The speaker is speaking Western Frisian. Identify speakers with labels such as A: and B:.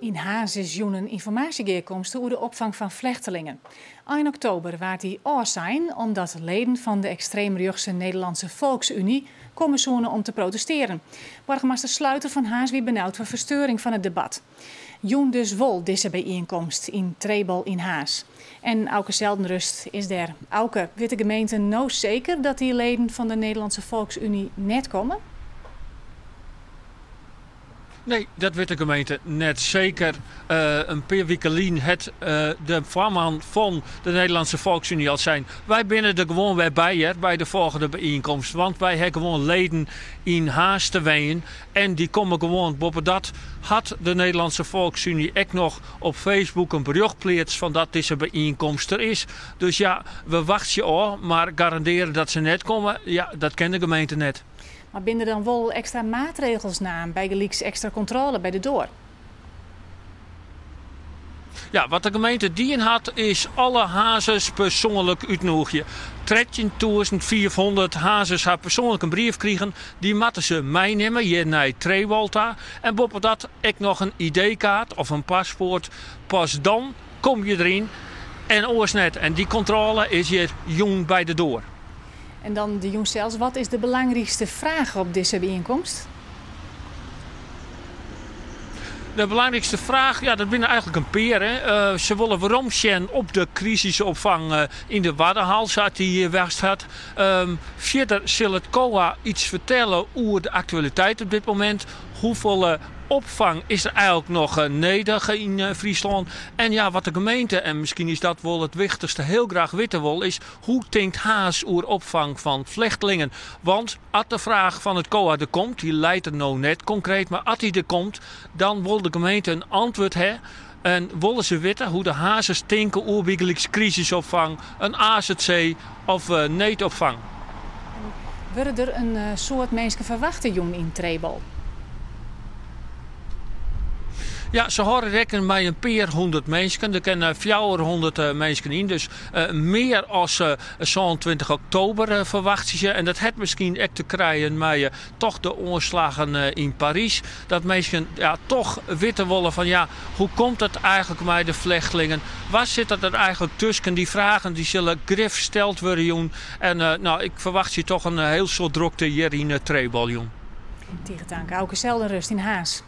A: Yn Harns is jûn in ynformaasjegearkomste oer de opfang fan flechtelingen. Ein oktober waard dy ôfsein omdat leden fan de ekstreemrjochtse Nederlandse Volksunie komme soene om te protestearen. Boargemaster Sluiter fan Harns wie benaud foar fersteuring fan it debat. Jûn dus wol dizze byienkomst yn Trebol yn Harns. En Auke Zeldenrust is dêr. Auke, wit de gemeente no seker dat dy leden fan de Nederlandse Volksunie net komme?
B: Nee, dat wit de gemeente net seker. In pear wike lyn hat de foarman fan de Nederlandse Volksunie al sein, wy binne der gewoan wer by hear, by de folgjende byienkomst, want wy ha gewoan leden yn Harns te wenjen en dy komme gewoan. Boppedat hat de Nederlandse Volksunie ek noch op Facebook in berjocht pleatst fan dat dizze byienkomst der is. Dus ja, we wachtsje ôf, mar garandearje dat se net komme, ja, dat kin de gemeente net.
A: Mar binne der dan wol ekstra maatregels naam, bygelyks ekstra kontrôle by de doar?
B: Ja, wat de gemeente dien hat is alle Harnzers persoanlik útnûgje. 13.500 Harnzers ha persoanlik in brief krigen. Dy moatte se meinimme hjir nei Trebol ta. En boppedat ek noch in ID-kaart of in paspoart. Pas dan kom je deryn en oars net. En dy kontrôle is hjir jûn by de doar.
A: En dan de jûn sels, wat is de belangrykste fraach op dizze byienkomst?
B: De belangrykste fraach, ja, dat binne eigenlik in pear. Hè. Se wolle werom sjen op de krisisopfang yn de Waddenhal, sa't dy west hat. Fierder sil it COA iets fertelle oer de aktualiteit op dit momint. Hoefolle opfang is der eigenlik noch nedich yn Fryslân? En ja, wat de gemeente, en miskien is dat wol it wichtichste, hiel graach witte wol, is hoe tinkt Harns oer opfang fan flechtlingen? Want as de fraach fan it COA der komt, dy leit der no net konkreet, mar as dy der komt, dan wol de gemeente in antwurd ha en wolle se witte hoe't de Harnzers tinke oer bygelyks krisisopfang, in azc of needopfang.
A: Wurde der in soad minsken ferwachte jûn yn Trebol?
B: Ja, se hâlde rekken mei in pear hûndert minsken. Der kinne 400 minsken yn, dus mear as 27 oktober ferwachtsje se. En dat hat miskien ek te krijen mei toch de oanslaggen yn Parys. Dat minsken ja, toch witte wolle fan ja, hoe komt it eigenlik mei de flechtlingen? Wa sit der eigenlik tusken? Dy fragen dy sille grif steld wurde jûn. En nou, ik ferwachtsje toch in hiel soad drokte hjir yn Trebol jûn.
A: Tige tank, Auke Zeldenrust yn Harns.